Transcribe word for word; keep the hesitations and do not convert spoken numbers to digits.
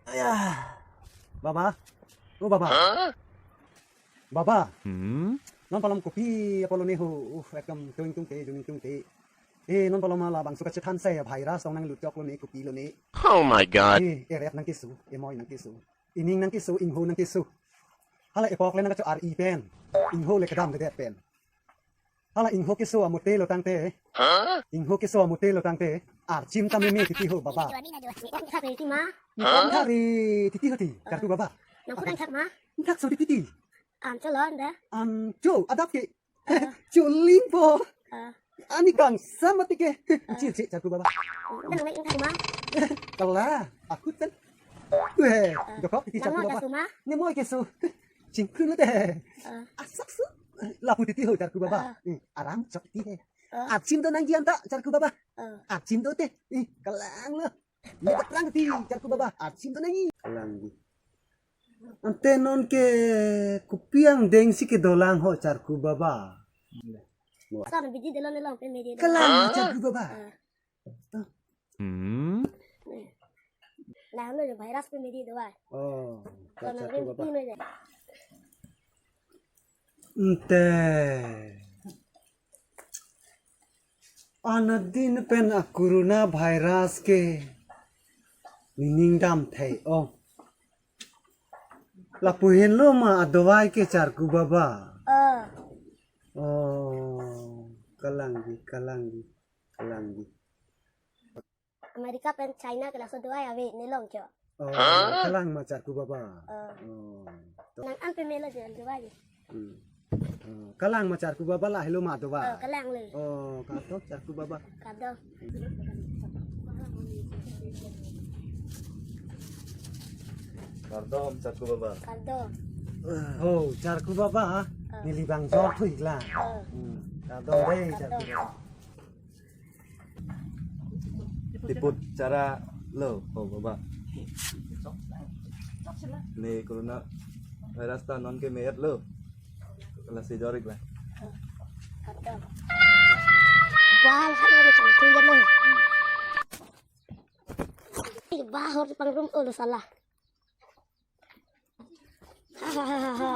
Aya. Baba. Oh, Baba. Baba. Hmm? Non malom kopi apot lone ho. Uh, ekdom tung tung te, tung tung te. Eh, non malom labangso kachethan sai virus tong nanglut chok lone, kopi lone. Oh my God. Eh, eret nangkeso, emoi nangkeso. Ining nangkeso, ingho nangkeso. Hala epok le nangkacho ar-i pen. Ingho le kedamdedet pen. Hala ingho keso amote lo tangte. Ingho keso amote lo tangte. Archim ta meme titi ho, Baba. Nangkok thak ri ti ma? Nangkok thak ri titi ho ti, Charku Baba. Nangkok thak ma? Nangthakso titi. An cholo anda. An cho, adap ke. Cho lingpo. Ah. Ani kangsam mati ke. Chil chil, Charku Baba. Nang nang thak ma? Kala, aku ten. Weh, dokok titi, Charku Baba. Nang mo keso ma? Ne mo keso. Chingkun lo te. Ah. Asak su. Lapu titi ho, Charku Baba. Ah. Hmm, aram chok ti he. Ah. Archim do nangji anta, Charku Baba. Ah. Archim do te. Ih, kalang lo. Ni kaprang ti, Charku Baba. Archim do nangji. Kalang di. Ante non ke kopi angdeng si kedolang ho, Charku Baba. Sa na bidi dolo, ne long peme di dolo. Kalang, Charku Baba. Ah. Hmm? Lang lo virus peme di dolo. Oh, Charku Baba. Ante. Anat din pen a-corona virus ke nening damthek ong. Lapu henlo ma adawai ke, Charku Baba? Ah. Oh, kalang di, kalang di, kalang di. America pen China ke laso dawai ave, ne long cho. Oh, kalang ma, Charku Baba. Ah. Oh. Nang an peme lo je dawai. Hmm. Oh, kalang ma, Charku Baba, lahelo ma dawai. Oh, kalang le. Oh, kardom, Charku Baba. Kardom. Kardom, Charku Baba. Kardom. Oh, Charku Baba, ah. Ah. Neli bang jor thu ikla. Ah. Hmm. Kardom dei, Charku Baba. Tiput chara lo, oh, Baba. Ne corona virus ta non ke me-et lo. Kala si jor ikla. Bal hai lo chang tinggal lo. Bahor pangrum olo salah. Ha ha ha ha.